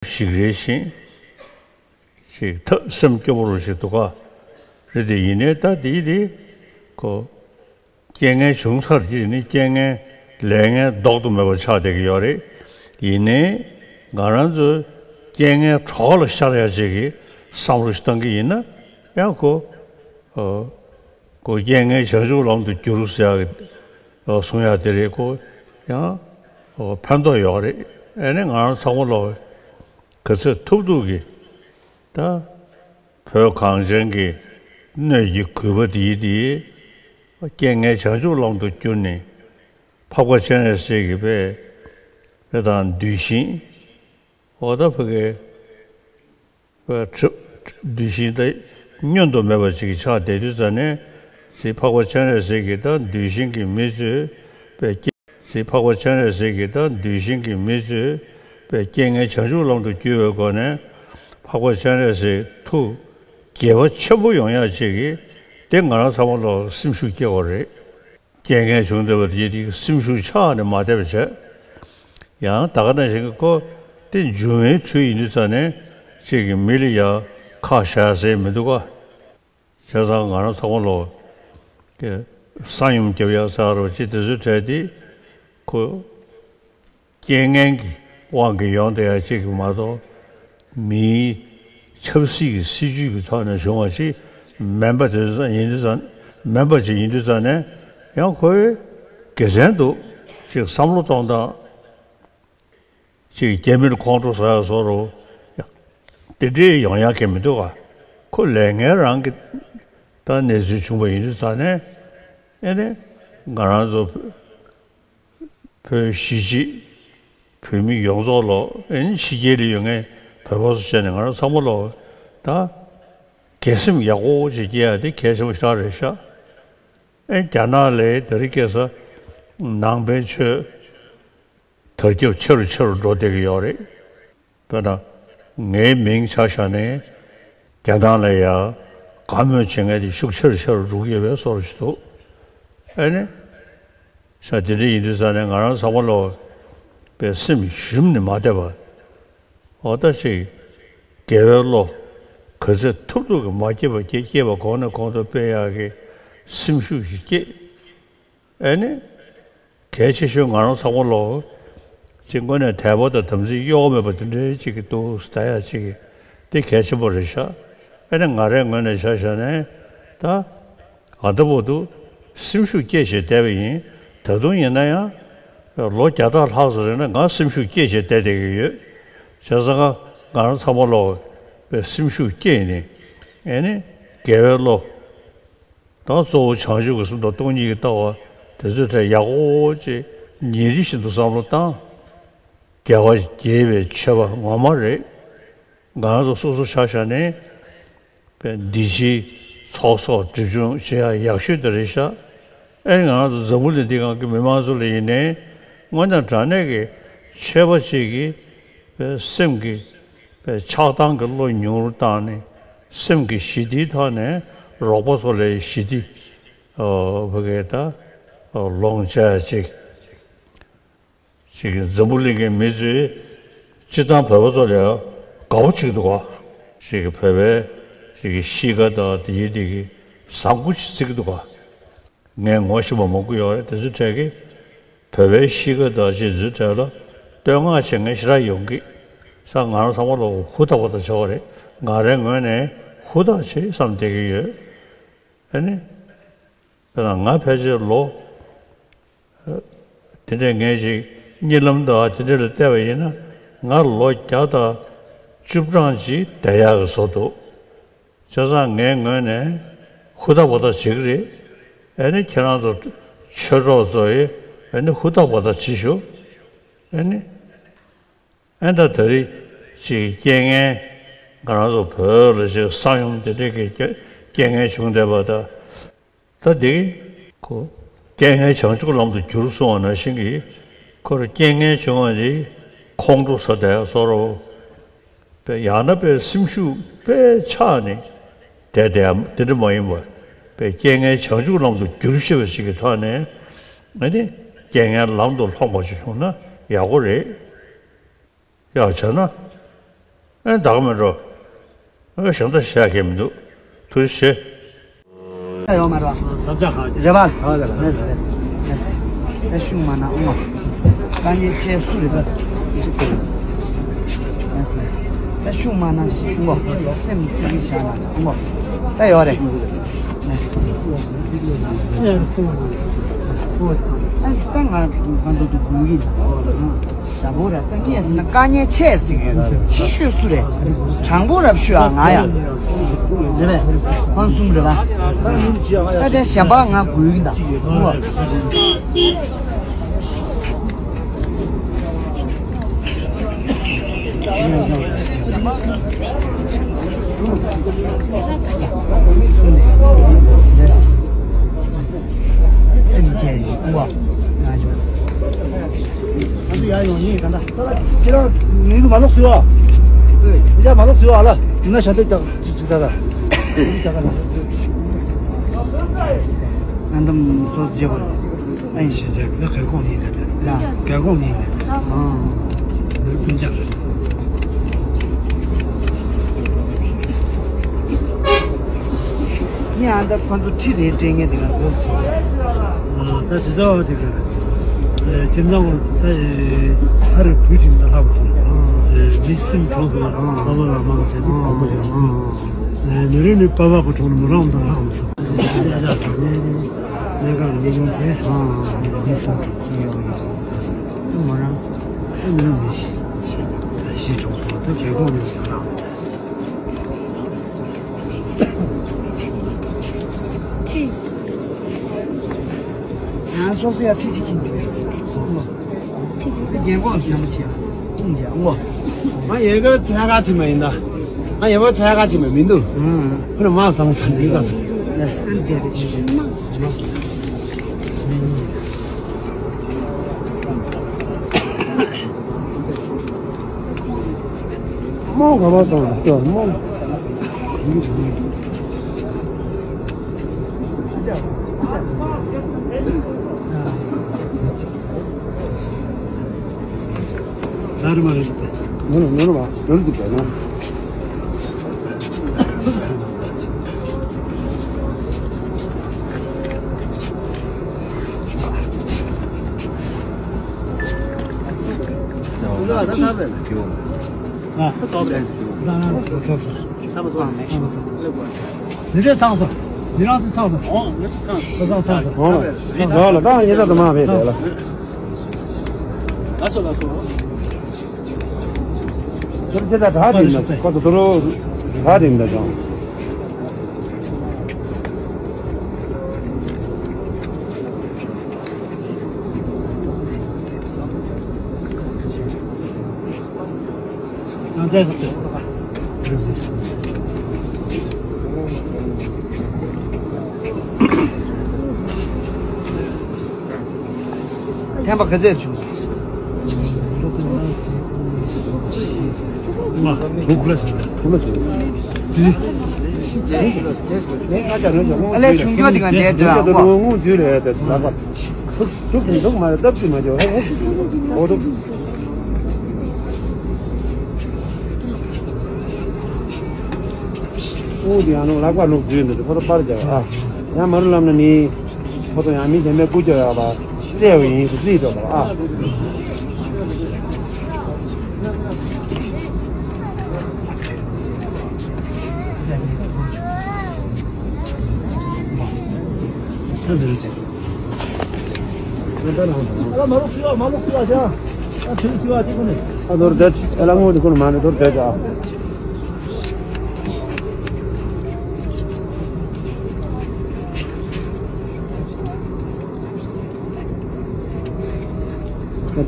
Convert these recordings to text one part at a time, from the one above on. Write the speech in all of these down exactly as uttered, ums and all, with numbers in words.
ཞིག་རེད་ཤིང་། ཞིག་ཐབས་སེམས་སྐྱོ་པོ་རུ་ཞིག་འདུག་ག་རེད་དེ། ཡིན་ནའི་ད་དེ་དེ་ཁོ་རྐྱེན་ངན་བྱུང་ཚར་དེ་ནི་རྐྱེན་ངན་ལས་ངན་ལྡོག་ཏུ་མེད་པ་ཆགས་བསྡད་ཀྱི་ཡོད་རེད། ཡིན་ནའི་ང་རང་ཚོས་རྐྱེན་ངན་གྲོགས་ལ་ཤར་ཡ་ཅིག་གི་བསམ་བློ་ཞིག་བཏང་གི་ཡིན་ན་ཡང་ཁོ་ཁོ་རྐྱེན་ངན་བྱང་ཆུབ་ལམ་དུ་བསྒྱུར་ཟེར་ཡ་གི་གསུང་ཡ་དེ་རེད། ཁོ་ཡང་ཕན་ཐོགས་ཡོད་རེད། ཨེ་ནི་ང་རང་ཚང་མ་ལོག་ག་ཚོད་ཐུབ་ཐུབ་ཀྱིས་ད་བོད་གངས་ཅན་གྱི་སྣོད་ཀྱི་རྒུད་པ་འདིའི་འདིའི་རྐྱེན་ངན་བྱང་ཆུབ་ལམ་དུ་བསྒྱུར་ནས་འཕགས་པ་སྤྱན་རས་གཟིགས་ཀྱི་དཔེ་དཔེ་དང་གདུལ་ཞིང་འོ་ད་ཕ་གི་བ་གྲུབ་གདུལ་ཞིང་དེ་བསྙོན་དུ་མེད་པ་ཅིག་ཆགས་བསྡད་དུས་ཙ་ནས་ཚེ་འཕགས་པ་སྤྱན་རས་གཟིགས་ཀྱི་ད་གདུལ་ཞིང་གི་མི་ཚོས་དཔེ་སྐྱེ་ཚེ་འཕགས་པ་སྤྱན་རས་གཟིགས་ཀྱི་ད་གདུལ་ཞིང་གི་མི་ཚོས་དཔེ་རྐྱེན་ངན་བྱང་ཆུབ་ལམ་དུ་བསྒྱུར་བའི་སྒོ་ནས་འཕགས་པ་སྤྱན་རས་གཟིགས་ཐུགས་དགྱེས་པ་ཆེན་པོ་ཡོང་ཡ་ཅིག་གིས་དེ་ང་རང་ཚང་མ་ལོག་སེམས་ཤུགས་སྐྱེ་བ་རེད། རྐྱེན་ངན་བྱུང་བསྡད་པ་དེ་དེ་སེམས་ཤུགས་ཆག་ནས་མ་བསྡད་པ་བྱས། ཡང་ད་ག་ནང་བཞིན་གྱི་ཁོ་དེ་འབྱུང་བའི་ཚུལ་ཡིན་དུས་ཙ་ནས་ཅིག་གི་མི་ལ་ཡ་ཁག་བཞག་ཟེར་མི་འདུག་ག་བྱས་ཙང་ང་རང་ཚང་མ་ལོག་གི་ས་ཡོམ་རྒྱབ་ཡག་ཟེར་རོ་ཅི་དེ་ཚོའི་གྲས་དེ་ཁོ་རྐྱེན་ངན་གྱི་དབང་གིས་ཡོང་བསྡད་ཡག་ཅིག་གི་མ་གཏོགས་མིའི་ཆབ་སྲིད་ཀྱི་སྲིད་ཇུས་ཀྱི་ཐོག་ནས་བྱུང་བ་ཅིག་མིན་པ་དེ་ཚོ་ཡིན་དུས་ཙང་མིན་པ་ཅིག་ཡིན་དུས་ཙང་ནས་ཡང་ཁོའི་དགེ་མཚན་འདུག་ཅིག་བསམ་བློ་གཏོང་སྟངས། ཅིག་རྒྱ་མིར་ཁོང་ཁྲོ་ཟ་ཡ་བཟོ་རུ། དེ་འདྲའི་ཡོང་ཡ་གི་མི་འདུག་ག་ཁོ་ལས་ངན་རང་གི་ད་གནས་ཚུལ་བྱུང་བ་ཡིན་དུས་ཙང་ནས་ཨེ་ནས་ང་རང་ཚོ་བོད་གཞིས་བྱེས་བོད་མི་ཡོངས་རྫོགས་ལོ་ཨེ་ནས་ཕྱི་རྒྱལ་ལ་ཡོད་མཁན་བོད་པ་ཚོ་བྱས་ནས་ང་རང་ཚང་མ་ལོ་ད་དགེ་སེམས་ཡག་པོ་ཅིག་སྐྱེ་ཡ་དེ་གལ་ཆེན་པོ་ཞིག་རེད་ཤག་ཨེ་རྒྱ་ནག་ལས་དེ་རིང་ཁ་སང་ནང་པའི་ཆོས་དར་ཁྱབ་ཆེ་རུ་ཆེ་རུ་འགྲོ་བསྡད་ཀྱི་ཡོད་རེད། དཔེར་ན་ངའི་མིང་ཆ་བཞག་ནས་རྒྱ་ནག་ལ་ཡ་དགའ་མོས་བྱེད་མཁན་དེ་ཤུགས་ཆེ་རུ་ཆེ་རུ་འགྲོ་གི་ཡོད་པའི་བཟོ་འདྲ་ཞིག་འདུག་ཨེ་ནི་ཤ་དེ་འདྲ་ཡིན་དུས་ཙང་ནས་ང་རང་ཚང་མ་ལོ་པའི་སེམས་ཞུམ་ནས་མ་བསྡད་པ་འོ་ད་ཅིག་དགེ་བའི་བློ་ག་ཚོད་ཐུབ་ཐུབ་ཀྱིས་མ་སྐྱེས་པ་སྐྱེ་སྐྱེས་པ་གོང་ནས་གོང་དུ་སྤེལ་ཡག་གི་སེམས་ཤུགས་ཤིག་སྐྱེས། ཨེ་ནི། གལ་ཆེ་ཤོས་ང་རང་ཚང་མ་ལོ། ཅིག་དངོས་གནས་དད་པ་དང་དམ་ཚིག་གཡོ་བ་མེད་པ་དེ་འདྲའི་ཅིག་གི་འདུག་ད་ཡ་ཅིག་གི་དེ་གལ་ཆེན་པོ་རེད་ཤག་ཨེ་ནི་ང་རའི་ངོས་ནས་ཆ་བཞག་ནས་ད་ཨ་ད་བོ་འདུག་སེམས་ཤུགས་སྐྱེད་བྱེད་བསྡད་པ་ཡིན། ད་དུང་ཡིན་ན་ཡང་ལོ་བརྒྱ་ཕྲག་ལྷག་ཙམ་རིང་ན་ང་སེམས་ཤུགས་སྐྱེད་བྱེད་བསྡད་བསྡད་ཀྱི་ཡོད། བྱས་ཙང་ང་རང་ཚང་མ་ལོ་སེམས་ཤུགས་སྐྱེད་ནས་ཨེ་ནི་དགེ་བའི་བློ། ད་གཙོ་བོ་བྱང་ཆུབ་ཀྱི་སེམས་དང་སྟོང་ཉིད་ཀྱི་ལྟ་བ་དེ་ཚོའི་གྲས་ཡག་པོ་ཅིག་ཉིན་རེ་བཞིན་དུ་བསམ་བློ་བཏང་། དགེ་བ་དགེ་བའི་མཆོད་པ་ངོ་མ་རེད། ང་རང་ཚོ་སོ་སོ་ཆ་བཞག་ནས་པའི་འདི་ཕྱིའི་ཚོགས་གསོག་སྒྲིབ་སྦྱོང་བྱེད་ཡག་ཡག་ཤོས་དེ་རེད་ཤག་ཨེ་ང་རང་ཚོ་འཛམ་བུ་གླིང་འདི་སྒང་གི་མི་མང་ཚོ་ལ་ཡིན་ནའི་དངོས་གནས་དྲང་གནས་ཀྱི་ཆོས་པ་ཅིག་གིས་པའི་སེམས་ཀྱི་པའི་ཆགས་སྡང་གི་བློ་ཉུང་རུ་བཏང་ནས་སེམས་ཀྱི་ཞི་བདེའི་ཐོག་ནས་རོགས་པ་ཚོ་ལ་ཞི་བདེ་ཨོ་བྷ་གའི་ད་ཨོ་ལོངས་སྤྱད་ཅིག་ཅིག་གི་འཛམ་བུ་གླིང་གི་མི་ཚོས་སྤྱིར་བཏང་བོད་པ་ཚོ་ལ་དགའ་པོ་བྱེད་ཀྱི་འདུག་ག་ཅིག་གི་བོད་པའི་ཅིག་གི་གཤིས་ཀ་དང་དེ་ཡི་དེ་གི་བཟང་པོ་ཅིག་བརྩི་གི་འདུག་ག་ངས་ངོ་ཤེས་པ་མང་པོ་ཡོད་རེད། དེ་ཚོའི་གྲས་ཀྱི་བོད་པའི་གཤིས་ཀ་དང་ཅིག་དེ་ཚོའི་གྲས་ལ་བསྟོད་བསྔགས་བྱེད་མཁན་ཞེ་དྲག་ཡོང་གི་ས། ང་རང་ཚང་མ་ལ་ཧུར་ཐག་པ་དང་བྱ་བ་རེད། ང་རའི་ངོས་ནས་ཧུར་ཐག་བྱེད་བསམ་བསྡད་ཀྱི་ཡོད། ཨ་ནི། དཔེར་ན་ང་ཕལ་ཆེར་ལོ། དེ་འདྲས་ངས་ཅིག་གཉིད་ལམ་དུ་དེ་འདྲས་ལ་བལྟས་པ་ཡིན་ན་ང་ལོ་བརྒྱ་དང་བཅུ་གྲངས་ཅིག་བསྡད་ཡག་གི་བཟོ་འདུག་བྱས་ཙང་ངའི་ངོས་ནས་ཧུར་ཐག་པ་ཐག་བྱེད་ཀྱི་རེད། ཨ་ནི་ཁྱེད་རང་ཚོ་ཆོས་གྲོགས་ཚོ་ཡིས་ཨ་ནི་ཧུར་ཐག་པ་ཐག་བྱེད་ཤོག་ཨ་ནི། ཨེ་ད་ད་རེས་ཅིག་རྐྱེན་ངན་ང་རང་ཚོ་བོད་ལ་ཅིག་ས་ཡོམ་དེ་འདྲས་ཀྱི་རྐྱེན་རྐྱེན་ངན་བྱུང་བསྡད་པ་ད། ད་འདི་ཁོ་རྐྱེན་ངན་བྱང་ཆུབ་ལམ་དུ་བསྒྱུར་གསུང་བ་ནང་བཞིན་གྱི་ཁོར་རྐྱེན་ངན་བྱུང་བ་འདི་ཁོང་ཁྲོ་ཟ་བསྡད་བཟོ་འདྲ་པོ། དཔེ་ཡང་ན་དཔེ་སེམས་ཤུགས་དཔེ་ཆག་ནས་བསྡད་བསྡད་དེ་འདྲ་མ་ཡིན་པར་དཔེ་རྐྱེན་ངན་བྱང་ཆུབ་ལམ་དུ་བསྒྱུར་ཤེས་པ་ཞིག་གི་ཐོག་ནས་ཨ་ནི་རྐྱེན་ངན་ལམ་དུ་ལྷོང་བ་ཞིག་བྱུང་ན་ཡག་པོ་རེད། ཡང་བྱས་ན། ཨེ་ད་ག་མི་འགྲོ། ཨེ་ཞང་ད་བཤད་མཁན་མི་འདུག་ཐུགས་རྗེ་ཆེ། ཡོད་མ་རེད་བ། ཟབ་ཆ་ཧ་ཅང་། རེད་བ། ལེས་ལེས་ལེས། ད་ཤུགས་མ་ན་ཨོ། དཀའ་ངལ་ཆེ་སུ་རེད་ད། ལེས་ལེས། ད་ཤུགས་མ་ན་ཤི་ཨོ། སེམས་ཐུགས་ཀྱི་བྱ་ན་ཨོ། ད་ཡོད་རེད། ལེས། ད་ང་ང་ཚོ་དུ་དགོས་ཀྱི་འདུག་ཞྭ་ཕོ་ར་ད་ངས་ཟེར་ན་དཀའ་ངལ་ཆེ་ཟེར་གྱི་ཡོད། ཆེ་ཤོས་སུ་རེད། དྲང་པོ་རབ་ཤོས་ཨ་ང་ཡ། རེད་པས། ཧོན་གསུམ་རེད་པ། ད་ཅང་གཞན་པ་ང་དགོས་ཀྱི་འདུག་སེམས་བསྐྱེད་ཡོད་ཨུ་བ། ང་ཚོ་ཡར་ཡོང་ཡིན་ད་ལྟ། ཁྱེད་རང་མི་མ་ལོག་ཟེར་བ། མི་ཡ་མ་ལོག་ཟེར་བ་ཨ་ལ། ཡིན་ན་ཞབས་འདེགས་རྒྱག་ཅིག་ཅིག་ད་ལ། ཨ་འདམ་སོ་སོ་བྱེད་པ་རེད། ཨ་ཡིན་ཞེས་ཟེར་ན་གལ་ཁོང་ཡིན་ལ་ད། ལ། གལ་ཁོང་ཡིན་ལ་ད། ཨང་། འདིར་སྤུན་ཀྱག་རེད། ངས་ཨ་འདམ་ཁོང་ཚོ་ཁྲི་རེ་སྤྲད་མཁན་དེ་ལ་འགྲོ་ཟེར། ཨ་ད་དེ་ཚོ་ཅིག་རེད། ཁྱིམ་ཚང་ད་ཧ་རུ་བུ་ཅིག་ད་ལྷག་པ་ཚོ། མི་སེམས་གྲོང་ཚོ་ལ་ཨ་བ་ལ་མང་ཚེ་དེ་གོག་པོ་ཅིག་ཨ། ནི་རུ་ནི་པ་བ་པོ་གྲོང་ནི་མོ་རང་དང་ལྷག་མི་སོང་། ལས་ཀ་ལས་ཡོང་ཚེ་ཨ་ནི་སེམས་ཐུགས་སུ་ཡོང་ཡོང་། མོ་རང་ཨ་ནི་རུ་མི་ཤི་ཤི་གྲོང་ཚོ་ད་རྒྱལ་ཁོངས་ནི་ཡོང་ལ། ཁྲི། ང་སོ་སོ་ཡ་ཁྲི་གཅིག་ཁྱིམ་གྱི་རེད། ཁྲི་རྒན་གོག་བྱམས་ཆེ་ཡ་ཀུང་ཅེ་ཨང་གོ། ང་ཡེ་གེ་ཚ་ག་ཅི་མ་ཡིན་ད། ང་ཡེ་བ་ཚ་ག་ཅི་མ་མི་འདུག་ཁོ་ན་མ་བཟང་ས་འདི་ས། ལ་སེ་ཨན་དེ་རེད་ཅི་ཞིག་མོ་ག་བ་སོང་ལ་མོ། ད་རེ་མ་རེ་ཞིག་ནོར་ནོར་བ་ནོར་འདུག་པས་ན། ད་ད་ད་ད། ལས་ཀ་ཚང་སོང་། ལས་ཀ་ཚང་སོང་། ཚང་སོང་། ཚང་སོང་། ལ་ད་ཡིན་ད་དུ་མ་བས་ལ། ལ་སོ་ལ་སོ། ཁྱོད་ཚེ་ད་གྲ་དེ་ཡིན་ད་ཁོ་ཚོ་དུ་རུ་གྲ་དེ་ཡིན་ད་ཅང་། ཐེམ་པ་ག་ཚད་བྱུང་། དྲུག་ལ་བྱུང་། དྲུག་ལ་བྱུང་། ཨ་ལས་ཆུང་ཆུང་དེ་ག་འདས་ཚོད་ཨང་གོ། ཐུག་ཐུག་ཐུག་མ་རེད་སྟབས་ཀྱིས་མ་བྱེད་ཨོ་ཐུག་ཨོ་ཐུག་ཨུ་དེ་ཡང་ནོ་ལག་པ་ནུབ་བརྗོད་འདི་ཁོ་ཚོ་པར་རྒྱག་ཨ། ཡང་མ་རུ་ལམ་ན་ནི་ཁོ་ཚོ་ཡང་མི་གཞན་པའི་སྐུ་སྐྱོ་ཡག་པ་བསླེབས་པ་ཡིན་ཟེར་རྩིས་འགྲོ་པ་ཨ། ཨ་ལོར་དེ་ཨ་ལ་ངོ་དེ་ཁོ་ན་མ་ནི་ལོར་དེ་ཨ།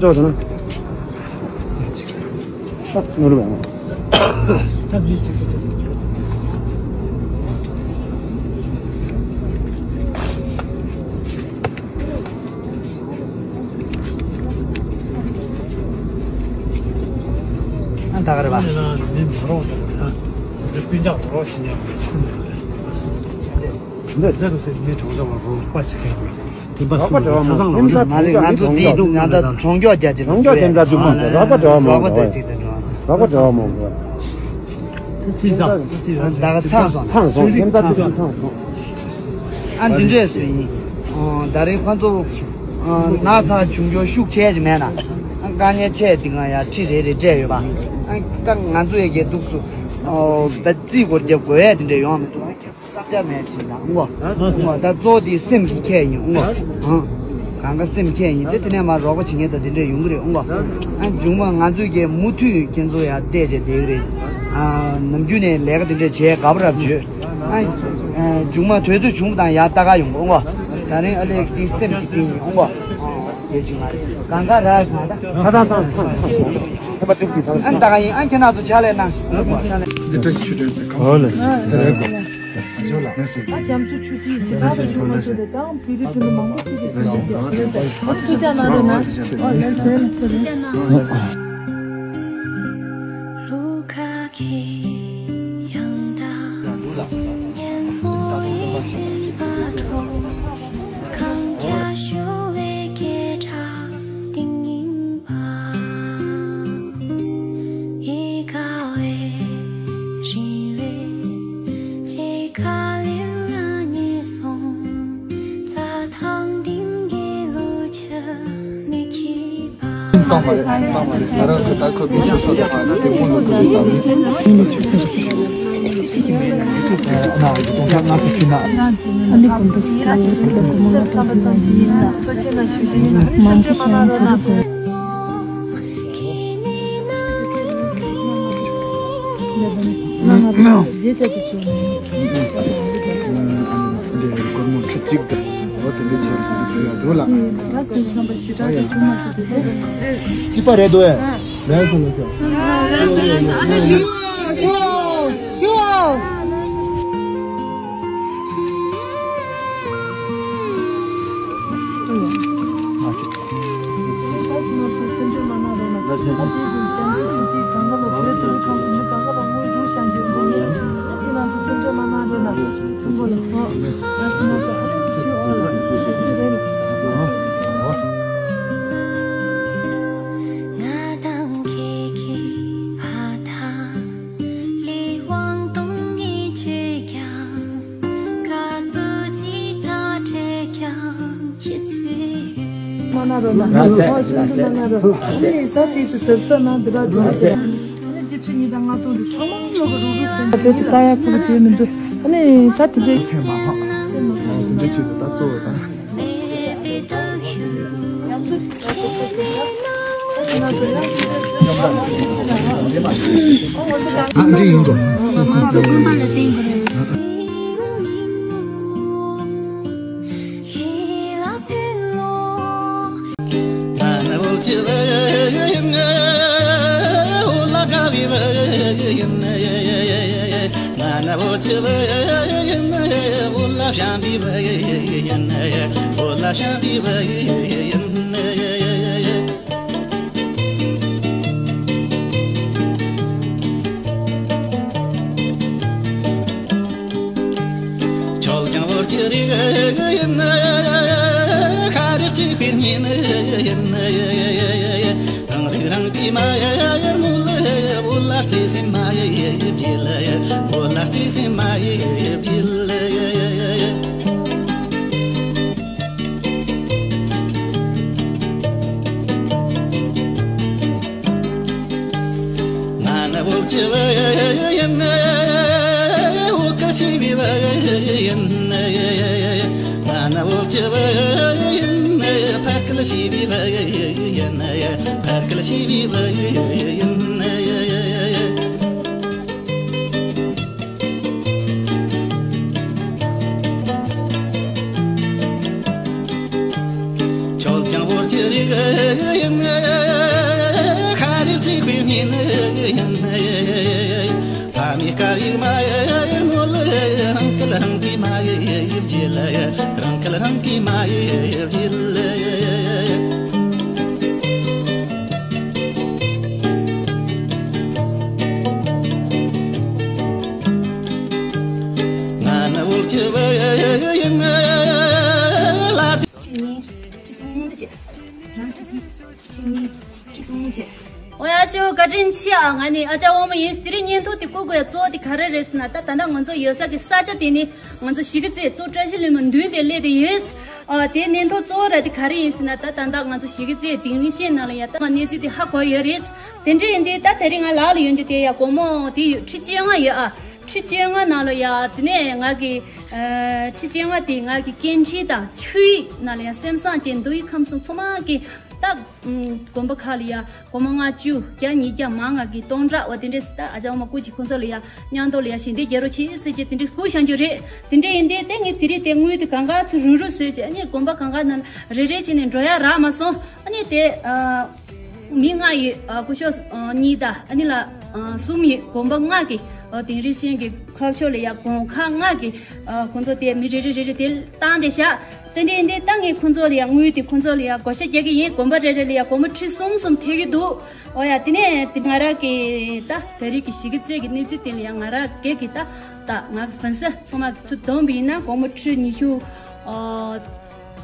ཅོག་ཙེ་ན། ནོར་བ། ཨ་ད་ག་རེ་བ། ནི་མ་རོགས་དང་ན། སྤུན་ཀྱག་རོགས་ཤི་ཉམས་པའི་སེམས་ལས་རེད། འདི་འདི་རུ་སེ་མི་གྲོང་ཚོ་བ་རོགས་པ་བྱེད་མཁན་རེད། རོགས་པ་འབྲེལ་བ་མང་པོ་ཡོད། མ་རེད། ང་ཚོ་འདིའི་ནང་ད་གྲོང་ཆོག་རྒྱ་ཆེ་གྲོང་ཆོག་དེ་འདྲ་ཅིག་མང་པོ་རོགས་པ་འབྲེལ་བ་མང་པོ་རོགས་པ་འབྲེལ་བ་མང་པོ། ཚིག་ཟ། ཚིག་ཟ། ད་ག་ཚང་སོང་། ཚང་སོང་། ཚང་སོང་། ཨ་འདི་འདྲས་ཟིན། ཨ་ད་རིང་ཁོ་ཚོ་ན་ཚ་བྱུང་རྒྱུ་ཤུགས་ཆེ་ཅིག་མེད་ན། ཨ་དཀའ་ངལ་ཆེ་འདི་ག་ཡ་ཁྲི་རེ་རེ་སྤྲད་ཡོད་པ། ཨ་ད་ང་ཚོ་ཡ་གི་འདུག་སུ། ཨོ་ད་རྩིས་སྐོར་རྒྱབ་དགོས་ཡ་འདི་འདྲས་ཡོང་མི་འདུག་བསམ་འཆར་མེད་ཅིག་ན་ངོ་། ངོ་ད་གཙོ་བོ་དེ་སེམས་ཀྱི་ཁྱད་ཡིན་ངོ་། ཨང་། གང་ག་སེམས་ཁྱད་ཡིན་དེ་དེ་ནས་མ་རོགས་པ་བྱེད་མཁན་དང་དེ་འདྲས་ཡོང་གི་རེད་ངོ་། ཨ་མཇུག་མ་ང་ཚོས་ཀྱི་མུ་མཐུད་ཁྱེད་ཚོ་ཡར་བལྟས་བྱས་བསྡད་ཀྱི་རེད། ཨ་ནམ་རྒྱུན་ནས་ལས་ཀ་དེ་འདྲས་བྱས་དགའ་པོ་རབ་བྱོས། ཨ་མཇུག་མ་དུས་ཚོད་བྱུང་བ་དང་ཡར་ལྟ་ག་ཡོང་གོ་ངོ་། ད་རིང་ཨ་ལེ་དེ་སེམས་ཀྱི་སྟེང་ཡིན་ངོ་། དེ་ཅིག་མ་རེད། གང་ག་ར་ང་ད། ད་ད་ད་ད་ད། ཨ་ད་ག་ཡིན། ཨ་ཁྱེད་རང་ཚོ་ཕྱག་ལས་གནང་ཞིག་འདི་འདྲ་ཞིག་ཆུ་དྲན་ཚེ་གང་། ཨོ་ལ་ཞིག་ཞིག་ཞིག་ཞིག་ཨ་རྒྱ་མཚོ་ཆུ་ཐིགས་ཞེ་དྲག་རེ་ཆུ་ལ་ཟེར་དང་བོད་རིགས་ཕུ་ནུ་མང་པོ་ཅིག་གིས་ཟེར་ཡོང་གི། ཨ་ཐུགས་རྗེ་གནང་རོགས་གནང་། ཨོ་ལ་ཟེར་ལ་ཟེར། ལུ་ག་གི་ཡང་དག་སྙན་མོ་ཡི་སིལ་བ་འཕྲོ། གང་རྒྱ་ཞུ་བའི་སྐད་གྲགས་ཏིང་ངེ་འབར། ཡིད་དགའ་བའི་རིང་བའི་ཅི་ག་ལེར་ང་ཉེ་སོང་། རྩྭ་ཐང་སྡིངས་ཀྱི་ལུ་ཆུ་མིག་གིས་བཏང་བ་རེད། བཏང་བ་རེད། ད་རང་གི་ད་ཁོ་མི་སོ་སོ་དང་ད་དེ་མོ་ལོ་རྒྱུས་དང་མི་ཚེ་ནི་ཆུ་སྲིན་གྱི་ཆུ་ཡོད། ཁྱི་གཅིག་མེད་ན་ཡི་གཅིག་དང་ན་ཡི་གདོང་ཆ་ང་ཚོ་ཁྱི་ན། ཨ་ནི་གོམ་པ་ཚིག་ཁ་ཡོད་རེད། ད་གོ་མོ་ང་ཚོ་ཁྱི་ན་ཡོད་རེད། མང་པོ་ཞིག་ཡོད་རེད། ང་ང་རེད། རྗེས་ཆ་དེ་ཚོ་ནི། འདི་སྒོར་མོ་ཁྲི་གཅིག་དང་འོ་དེ་འདྲ་ཆེ་རུ་དེ་འདྲ་ཕུལ་ཡག་འདུག་ལ། ང་སེམས་བསམ་པ་ཞེ་དྲག་ཏུ་ཆུང་མ་ཞིག་འདུག་ལ། སྐྱིད་པ་རེད་འདུག་ཨེ། ལགས་སོ་ལགས་སོ། ཨ་ནི་ཞུ་ཞུ་ཞུ། མ་ན་རོ་ན། ལགས་སེ། ལགས་སེ། ལགས་སེ། ད་དེ་ཚོ་ཟབ་ས་ན་འདི་ར་འགྲོ། ལགས་སེ། ཨ་ནི་སྐྱིད་ཁྲི་གཉིས་དང་ལྔ་སྟོང་དུ་ཚང་མ་ལོ་གི་རུག་རུག་ཟིན། ད་དེ་ལྟ་ཡག་ཁུ་དེ་མི་འདུག་ཨ་ནི་ད་དེ་འདྲའི་ཚེ་མ་ཕོག་ཚེ་མ་ཕོག་འདི་འདྲ་ཞིག་ད་གཙོ་བོ་ད། ཨ་འདྲ་ཡིན་དགོས། ང་ཚོ་དགོན་པ་ལ་བརྟེན་དགོས་རེད། ཁྱོད་ཀྱང་བོད་ཀྱི་རིགས་ཡིན། ཤ་རུས་གཅིག་པའི་གཉེན་ཡིན། རང་རིགས་རང་གི་མ་ཡར་མོ་ལ། བོད་ལ་བརྩེ་སེམས་མ་ཡི་བརྗིད་ལ། བོད་ལ་བརྩེ་སེམས་མ་ཡི་བརྗིད་ལ། ང་ནི་བོད་ཀྱི་བུ་ཡིན། བོད་སྐད་ཤེས་པའི་བུ་ཡིན། ང་ནི་བོད་ཀྱི་བུ་ཡིན། ཕ་སྐད་ཤེས་པའི་བུ་ཡིན། ཕ་སྐད་ཤེས་པའི་བུ་ཡིན། ཁྱོད་ཀྱང་བོད་ཀྱི་རིགས་ཡིན། ཤ་རུས་གཅིག་པའི་གཉེན་ཡིན། ཕ་མའི་སྐད་ཡིག་མ་ཡི་མོ་ལ། རང་སྐད་རང་གི་མ་ཡི་བརྗིད་ལ། རང་སྐད་རང་གི་མ་ཡི་བརྗིད་ལ། ང་ནི་བོད་ཀྱི་བུ་ཡིན། ལ། ཨོ་ཡ་ཤོ་བཀའ་དྲིན་ཆེ་ཨ། ང་ནི་ཨ་ཅག་དབང་མོ་ཡིན། དེ་རིང་བརྙན་ཐུང་དེ་བསྐུར་དགོས་ཡ་གཙོ་བོ་དེ་ག་རེ་རེད་ཟེར་ན། ད་ད་ལྟ་ང་ཚོ་ཡོད་ས་གི་ས་ཆ་དེ་ནི་ང་ཚོ་གཞིས་ཀ་རྩེ་གཙོ་བཀྲ་ཤིས་ལྷུན་པོ་མདུན་དེ་སླེབས་དེ་ཡོད། ཨ་དེ་བརྙན་ཐུང་གཙོ་བོ་ར་དེ་ག་རེ་ཡིན་ཟེར་ན། ད་ད་ལྟ་ང་ཚོ་གཞིས་ཀ་རྩེ་དིང་རི་ཤན་ནང་ལ་ཡ་ད་མ་གནས་ཚུལ་དེ་ཧ་གོ་ཡོད་རེད། དེ་འདྲ་ཡིན་དུས་ད་དེ་རིང་ང་ལག་ལ་ཡོད་རྒྱུ་དེ་ཡ་སྒོར་མོ་དེ་ཡོད། ཁྲི་བཅོ་ལྔ་ཡོད་ཨ། ཁྲི་བཅོ་ལྔ་ནང་ལ་ཡ་དེ་ནས་ང་གི་ཨ་ཁྲི་བཅོ་ལྔ་དེ་ང་གི་སྐད་འཕྲིན་དང་ཆོས་ཡིག་ནང་ལ་ཡ་སེམས་བཟང་ཅན་མདོ་དབུས་ཁམས་གསུམ་ཚང་མ་གི་ད་ཨུམ་དགོན་པ་ཁག་ལ་ཡ་སྒོར་མོ་ལྔ་བཅུ་བརྒྱ་ཉིས་བརྒྱ་མང་ང་གི་སྟོང་ཕྲག་བ་དེ་འདྲས་ད་ཨ་ཅག་དབང་མོ་སྐུ་མཁྱེན་ཁོང་ཚོ་ལ་ཡ་མཉམ་དུ་ལ་ཡ་ཞལ་འདེབས་རྒྱག་རོགས་བྱེད་ཟེར་གྱི་དེ་འདྲས་བསྐུར་བཞག་རྒྱུ་རེད། དེ་འདྲས་ཡིན་དུས་དེ་ངས་དེ་རིང་དེ་དངུལ་དེ་གང་ག་ཚུར་རུག་རུག་བཟོས་བྱས་ཨ་ནི་དགོན་པ་གང་ག་ནང་རེ་རེ་བྱས་ནས་འགྲོ་ཡ་རག་མ་སོང་། ཨ་ནི་དེ་ཨ་མི་ལྔ་ཡོད། ཨ་སྐུ་ཞབས་ཨ་གཉིས་དང་ཨ་ནི་ལ་ཨ་གསུམ་ཡོད། དགོན་པ་ལྔ་གི་ཨ་དིང་རི་ཤན་གྱི་ཁ་ཕྱོགས་ལ་ཡ་དགོན་ཁག་ལྔ་གི་ཨ་ཁོང་ཚོ་དེ་མི་རེ་རེ་རེ་རེ་དེ་བཏང་བསྡད་བཞག་དེ་འདྲ་ཡིན་དུས་ད་ངས་ཁོང་ཚོ་ལ་ཡ་དངུལ་དེ་ཁོང་ཚོ་ལ་ཡ་བགོ་བཤའ་རྒྱག་གི་ཡིན། དགོན་པ་རེ་རེ་ལ་ཡ་སྒོར་མོ་ཁྲི་གསུམ་གསུམ་ཐེབས་ཀྱི་འདུག་ཨོ་ཡ་དེ་ནས་དེ་ང་རང་གི་ད་ད་རེས་ཀྱི་གཞིས་ཀ་རྩེ་གི་གནས་ཚུལ་དེ་ལ་ཡ་ང་རང་སྒེར་གྱི་ད་ད་ང་གི་ཕན་སེ་ཚང་མ་ཚུར་བསྡོམས་པ་ཡིན་ན་སྒོར་མོ་ཁྲི་ཉི་ཤུ་ཨ་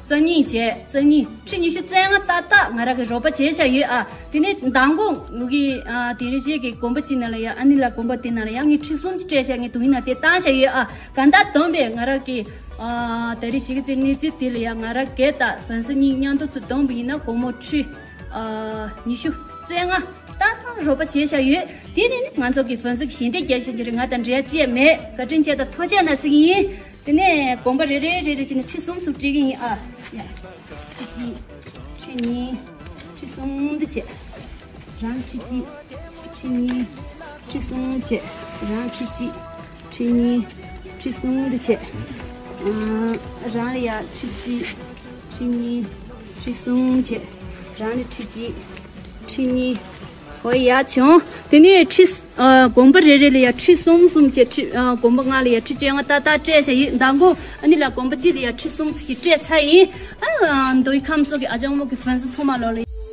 རྩ་གཉིས་བྱས། རྩ་གཉིས་ཁྲི་ཉི་ཤུ་རྩ་ལྔ་ཏག་ཏག་ང་རང་གི་རོགས་པ་བྱས་བཞག་ཡོད་ཨ། དེ་ནས་མདང་དགོང་ངུ་གི་ཨ་དིང་རི་ཤན་གྱི་དགོན་པ་གཅིག་ནང་ལ་ཡ་ཨ་ནི་ལ་དགོན་པ་དེ་ནང་ལ་ཡ་ངས་ཁྲི་གསུམ་གྱི་སྤྲད་བཞག་ངས་དུང་ཡིག་ནང་དེ་བཏང་བཞག་ཡོད་ཨ། གང་ལྟར་བསྡོམས་པས་ང་རང་གི་ཨ་ད་རེས་གཞིས་ཀ་རྩེ་གནས་ཚུལ་དེ་ལ་ཡ་ང་རང་སྒེར་དང་ཕན་སེ་གཉིས་མཉམ་དུ་ཚུར་བསྡོམས་པ་ཡིན་ན་སྒོར་མོ་ཁྲི་ཨ་ཉི་ཤུ་རྩ་ལྔ་ཏག་ཏག་རོགས་པ་བྱས་བཞག་ཡོད། དེ་ནས་ནི་ང་ཚོ་གི་ཕན་སེ་གི་ཞལ་འདེབས་རྒྱག་བཞིན་གྱི་རེད། ང་དང་འབྲེལ་བ་ཅི་ཡང་མེད། བཀའ་དྲིན་ཆེ་དང་ཐུགས་རྗེ་གནང་ཟེར་གྱི་ཡིན། དེ་ནས་དགོན་པ་རེ་རེ་རེ་རེ་བྱས་ནས་ཁྲི་གསུམ་གསུམ་སྤྲད་ཀྱི་ཡིན་ཨ། ཡ། ཁྲི་གཅིག་ཁྲི་གཉིས། ཁྲི་གསུམ་འདི་བྱས། རང་ཁྲི་གཅིག་ཁྲི་གཉིས། ཁྲི་གསུམ་བྱས། རང་ཁྲི་གཅིག་ཁྲི་གཉིས། ཁྲི་གསུམ་འདི་བྱས། ཨ། རང་ལ་ཡ་ཁྲི་གཅིག་ཁྲི་གཉིས། ཁྲི་གསུམ་བྱས། རང་ལ་ཁྲི་གཅིག་ཁྲི་གཉིས། ཧོ་ཡ་བྱུང་། དེ་ནས་ཁྲི་ཨ་དགོན་པ་རེ་རེ་ལ་ཡ་ཁྲི་གསུམ་གསུམ་བྱས། ཁྲི་ཨ་དགོན་པ་ལྔ་ལ་ཡ་ཁྲི་བཅོ་ལྔ་ཏག་ཏག་སྤྲད་བཞག་ཡོད། མདང་དགོང་ཨ་ནི་ལ་དགོན་པ་གཅིག་ལ་ཡ་ཁྲི་གསུམ་ཙམ་ཞིག་སྤྲད་ཚར་ཡིན། ཨ་མདོ་དབུས་ཁམས་གསུམ་གྱི་ཨ་ཅག་དབང་མོ་གི་ཕན་སེ་ཚང་མ་ལོ་ལ།